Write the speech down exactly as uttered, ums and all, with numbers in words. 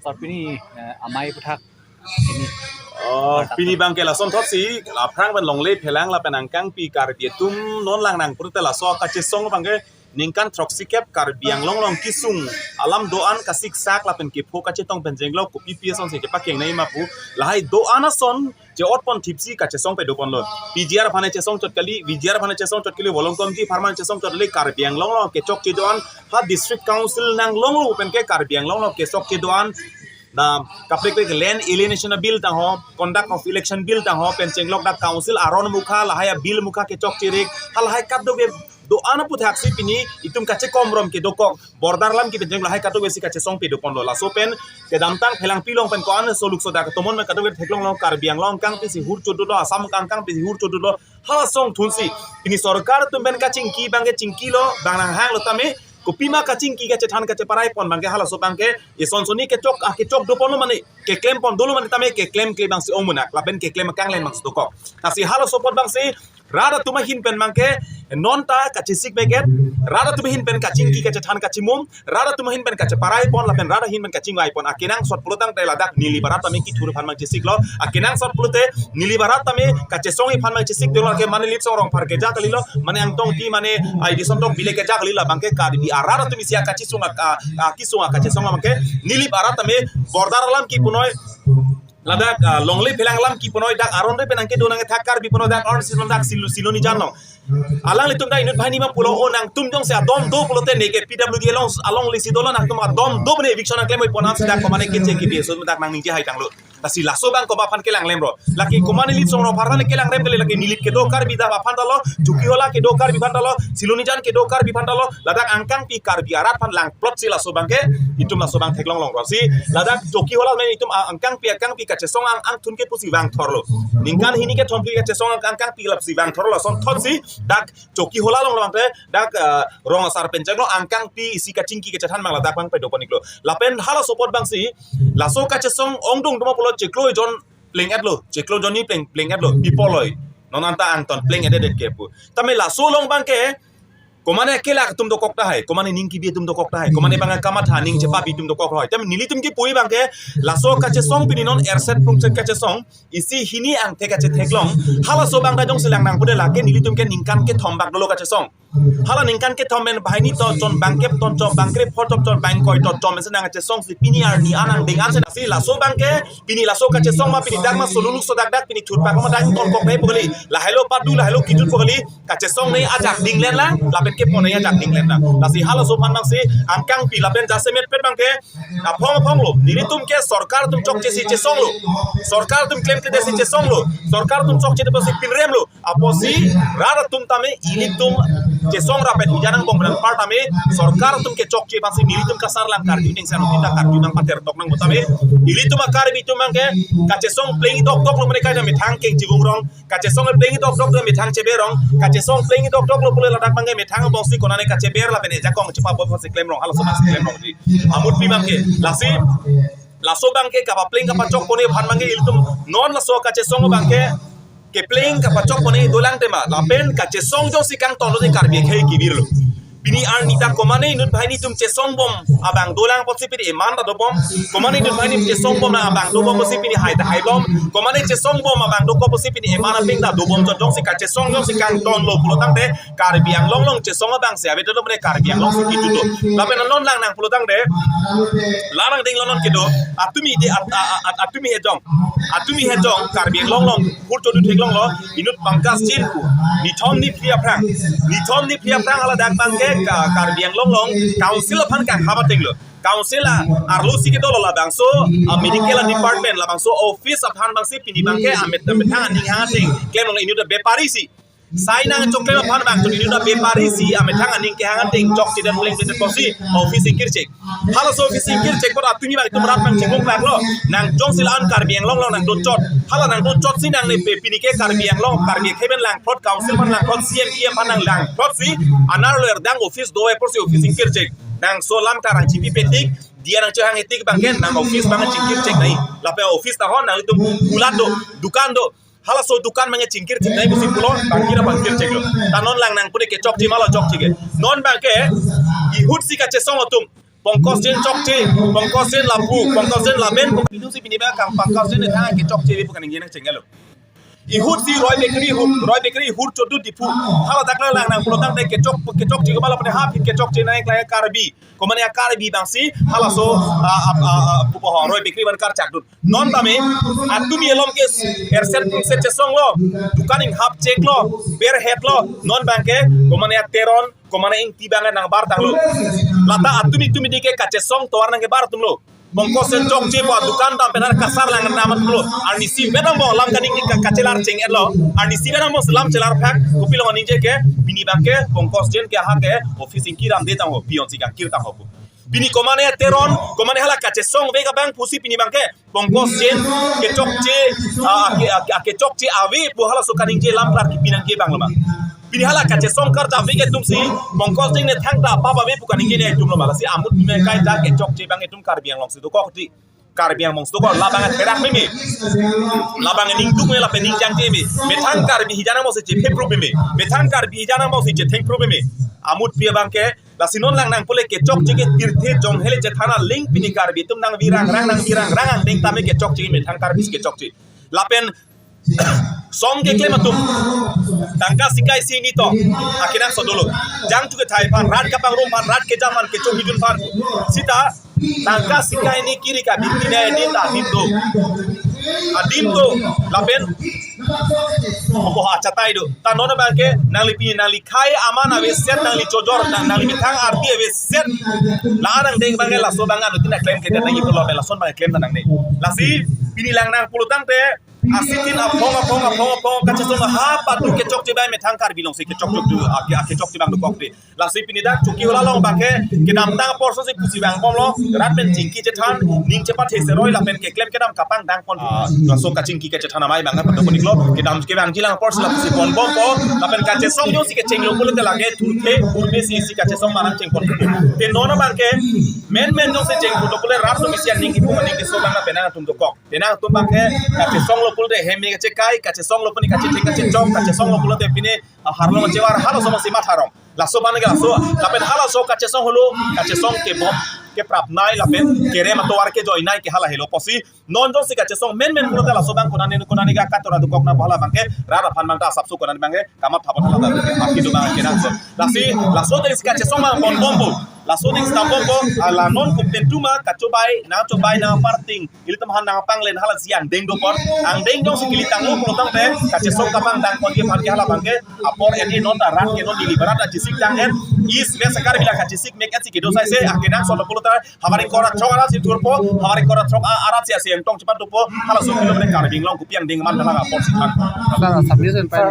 Tor pini, eh, amei aputhak pini. Oh, pini abangke lasonthotsi, aphrang pen longle phelang lapen angkangpi Karbi atum non lang nangpute laso kachesong abangke ningkan throksikep Karbi Anglong along kesung alam do-an kasiksak lapen kepho kachetong pen jenglok kopi pi asonsi chepakengnei ma pu, lahai do-an ason che-otpon thipsi kachesong pedoponlo. P G R aphan chesong chot kali, V G R aphan chesong chot kali, Volongkom T aphan chesong chot kali, Karbi Anglong along kechokche do-an, ha District Council nanglonglo penke Karbi Anglong along kechokche do-an, na kaprek prek Land Alienation Bill tangho, Conduct of Election Bill tangho, pen chenglok dak Council aron mukha, lahai a-bill mukha kechokche rik, ha lahai kadokave do-an aputhak si pini itum kachekomrom kedokok, border lam kipen jenglok lahai kadokave si kachesong pedoponlo. Laso pen kedamtang phelang pilong pen ko-an soluk sodak tomon pen kadokave theklonglo, Karbi Anglong angkangpi si hur chodotlo, Assam angkangpi si hur chodotlo, hala asong thunsi pini sorkar atum pen kachingki abangke chingkilo, bang nanghanglo tame, kopima kachingki kachethan kacheparai pon abangke halaso abangke ison soni kechok, ah, kechok doponlo mane, keklem pon dolo mane tame keklem kle abangsi ong munak, lapen keklem akanglen abangsi dokok. Lasi halaso apot abangsi rat atum ahin pen abangke non ta kachesik beket, rat atum ahin pen kachingki kachethan kachimum, rat atum ahin pen kacheparai pon lapen rat ahin pen kachingvai pon. Akenangsot pulo tangte ladak Nilip arat tame kethur aphan abang chesiklo. Akenangsot pulote Nilip arat tame kachesong aphan abang chesik dolo ke mane Litsong Rongphar keja kalilo, mane Angtong Ingti, mane ai dison tok bile keja kalilo, abangke Karbi arat atum isi akachesong ak-, a-, akesung akachesong abangke Nilip arat tame border alam kipunoi, ladak, ah, longle phelang alam kipunoi, dak aron re pen nangkedo nangkethak Karbi punoi, dak aron si dak Silo, Silonijan along. Alanglitum dak inut banghini ma pulo, o nangtum jongsi adom do pulote neke P W D along, along lisi dolo, nangtum adom do mane eviction nangklemvoi pon ansi dak komane keche kebi so dak nangningje hai tanglo. Lasi laso abang komat aphan kelanglemlo? Lake komane Litsong Rongphar aphan kelanglem kali, lake Nilip kedo Karbi dak aphan talo, Chokihola kedo Karbi aphan talo, Silonijan kedo Karbi aphan talo, ladak angkangpi Karbi arat aphan langplotsi laso abangke itum laso abang theklong longlo. Si ladak Chokihola mane itum a-, angkangpi angkangpi kachesong ang, angthun ke pusi vangthorlo. Ningkan hini kethom phli kachesong ang, angkangpi lapsi vangthorlo. Lasonthotsi dak Chokihola along labangte dak, eh, rong asar pen chenglo, angkangpi isi kachingki kachethan abang ladak abang pedoponiklo. Lapen halaso apot abangsi laso kachesong ongdung duma pulo chiklo jon pleng-etlo, chiklo jon ni pleng, pleng-etlo, pipoloi. Non anta angton pleng-et-et ke pu. Tame laso along abangke komane kelak atum dokok tahai, komane ning kebi atum dokok tahai, komane abang kamatha ning chepabi atum dokok tahai. Tame nelitum kipu abangke laso kachesong pini non erset prungset kachesong, isi hini angthek kachetheklong. Halaso abang ta jongsi lang nangpute lake nelitum ke ningkan kethom bak dolo kachesong. Hala ningkan kethom pen banghini tochon, bangkep tochon, bangkrep tochon, bangkoi tochon pensi nangkachesongsi pini arni an angdeng ansi, si laso abangke pini laso kachesong ma pini dak ma soluluk sodak dak pini thurpak ma dak tongkok nai pu kali, lahailo padu, lahailo kejut pu kali, kachesong nai ajak dinglen lang, lapen kepon nai ajak dinglen lang. Lasi halaso aphan abangsi angkangpi lapen jasemet pen abangke aphong aphonglo, nelitum ke sorkar atum chokchesi chesonglo, sorkar atum klemkledetsi chesonglo, sorkar atum chokchedet pusi pinremlo. Apotsi rat atum tame ilitum chesong rapet hujan angbong pen anpar tame sorkar atum kechokche aphansi nelitum kasar lang karju ning sanu kita karju nangpatertok nang pu tame, ilitum a-Karbi atum abangke kachesong pleng dokdoklo mane kaita methang keng chivung rong, kachesong pleng dokdoklo methang cheber rong, kachesong pleng dokdoklo pule ladak abangke methang angbongsi konane kacheber lapen ejakong chepabom si klemrong, halaso abangsi klemrong di. Amut pi abangke lasi laso abangke kapapleng kapachokponji aphan abangke ilitum non laso kachesong abangke kepleng kapachokponji dolang tema, lapen kachesong jongsi kangtonlo te Karbi akhei kevirlo. Pini arni ta komane inut banghini atum chesongbom abang dolang pusi pini eman ta dobom, komane inut banghini chesongbom abang dobom pusi pini hai ta haibom, komane chesongbom abang dokok pusi pini eman apeng ta dobom. Jongsi kachesong jongsi kangtonlo pulo tangte Karbi Anglong along chesong abangsi avedetlo mane Karbi Anglong si kejutlo. Lapen non lang nang pulo tangte, lang nang dinglo non kedo, atumi de at-, a-, a-, at-, atumi hejong, atumi hejong Karbi Anglong along hur chodu theklonglo, inut Pankaj Chinn pu, nithom niphli aphrang, nithom niphli aphrang hala dak abangke ka-, Karbi Anglong along council aphan kanghap atenglo. Council a-, arlosi kedolo labangso, a-, medical department labangso office aphan abangsi pini abangke amet, amethang aning hang ateng klemlong inut bepari si. Sai nangchoklem aphan abang chun inut bepari si amethang aning kehang ateng chokchedet plengchedet pusi office ingkirchek. Halaso office ingkirchek apot atumi abang itum rat abang chingmung plaklo. Nang jongsi la-an Karbi Anglong along nangdochot, hala nangdochotsi nang ne pe pini ke Karbi Anglong, Karbi akhei pen langphrot, council aphan langphrot, C M, E M aphan nang langphrotsi, anerlo erdang office do-e pusi office ingkirchek. Nang so lam karang chipi petik, diya nangchehang etik abangke nang office abang chingkirchek nai. Lapen office ta ho nang itum kulat do, dukan do. Halaso dukan abangke chingkirchek nai pusi pulo, bangkira bangkircheklo. Ta non lang nang pune kechokche ma lo chokche ke. Non abangke, ihutsi kachesong atum, Pankaj Jain chokche, Pankaj Jain lapu, Pankaj Jain lapen, pini si pini abang kang Pankaj Jain nethang kechokche pu kaningje nangchenglo. Ihut si Roy Bakery ihut, Roy Bakery ihut chodut Diphu. Hala dak lang nang pulo tangte kechok, kechokche kemala pene hap kechokche nang klai Karbi. Komane a Karbi abang si halaso, a, a, a, a, pupo ho, Roy Bakery abang karchak dun. Non tame, atumi alom ke erset pungset chesonglo, dukan inghap cheklo, berhetlo, non abang ke, komane a Teron, komane Ingti abang nangbar tanglo. Lata atumi tumi di ke kachesong tovar nangkebar atumlo. Pankaj Jain chokche pu adukan dam pen ar kasar lang nam atumlo. Arnisi pen angbong lam kaning ka-, kachelar cheng-etlo. Arnisi pen angbong lam chelar phak, kopilo ningje ke, pini abang ke, Pankaj Jain ke aha ke, office ingkiramde tang ho, peon si kangkir tang ho pu. Pini komane a Teron, komane hala kachesong vek abang pusi pini abang ke, Pankaj Jain kechokche, a, a, ke, a, ke, kechokche ave pu halaso kaningje lam klar kipi nangji abang lo ma. Pini hala kachesong karchak vek atum si, Pankaj Jain nethang ta pap ave pu kaningje ne atum lo ma. Lasi amut me kaita kechokche abang atum Karbi Anglong si dokok ti. Karbi Anglong si dokok, labang atherak meme. Labang aning duk me lapen ning jangje me. Methang Karbi hijan angbong si chephe prup meme. Methang Karbi hijan angbong si chetheng prup meme. Amut pi abang ke, lasi non lang nang pule kechokche ke tirthe jong hele chethan aling pini Karbi atum nangvirang rang nangvirang rang angdeng tame kechokche methang Karbi si kechokche. Lapen song keklem atum tangka sikai si ni to akenangsot dolo. Jangthu kethai aphan, rat kapangrum aphan, rat kejam aphan, kecho hidun aphan. Sita tangka sikai ni kiri ka adim ti ne adim ta adim do. Adim do lapen opo achatai do. Ta non abang ke nangli pini nangli khai aman aveset, nangli chojor, nang, nangli methang arti aveset. La nangdeng abang ke laso abang anuttin aklem ke nangji pulo abang lason abang klem ta nangne. Lasi pini lang nang pulo tangte asitin aphong aphong aphong aphong kachesong ha patu kechokche abang methang Karbi Anglong si kechokche tu, ake, akechokche abang dokok de. Lasi pini dak Chokihola along abang ke kedamtang apor so si pusi vang bomlo, rat pen chingki chethan, ning chepathe seroi lapen keklem kedam kapangdang pon. Ah, laso kachingki kachethan amei abang ke patu koniklo, kedam kevangji lang apor si lapusi pon bompo, lapen kachesong jongsi kechenglo pulote lake thurthe purme si si kachesong manang chengpon. Te non abang ke menmen jongsi chengpon pule rat so misi aning kipu aning keso abang penang atum dokok. Penang atum abang ke kachesonglo pulote hem me kachekai, kachesonglo pini kachethek kachechok, kachesonglo pulote pini, ah, harlong chevar halaso masi matharong. Laso abang ke laso, lapen halaso kachesong holo, kachesong kebom, keprapnei lapen kerem atovar kejoinei ke hala helo pusi. Non jongsi kachesong menmen pulote laso abang konane konane ke katora dokok nang hala abang ke, rat aphan abang ta asapso konane abang ke, kamatha pon hala abang ke, akido abang kenangsot. Lasi, laso dei si kachesong abang pon bompo. Laso dei si ta bompo, ala non kup tentu ma, kachobai, nangchobai nangparting. Ilitum aphan nangpanglen hala si angdeng dopon. Angdeng jongsi kili tanglo pulo tangte, kachesong kapangdang ponji aphan ke hala abang ke, apor en e non ta rat ke non neli barat ta chesik tang en, East West Karbi la kachesik mek et si kedo sai se, akenangsot pulo ta, havar ingkoi ra throk arat si thurpo, havar ingkoi ra throk a-, arat si asi angtong chepat dopo, halaso kilometer Karbi Anglong kopi angdeng man hala apor si than. Sir, submission pen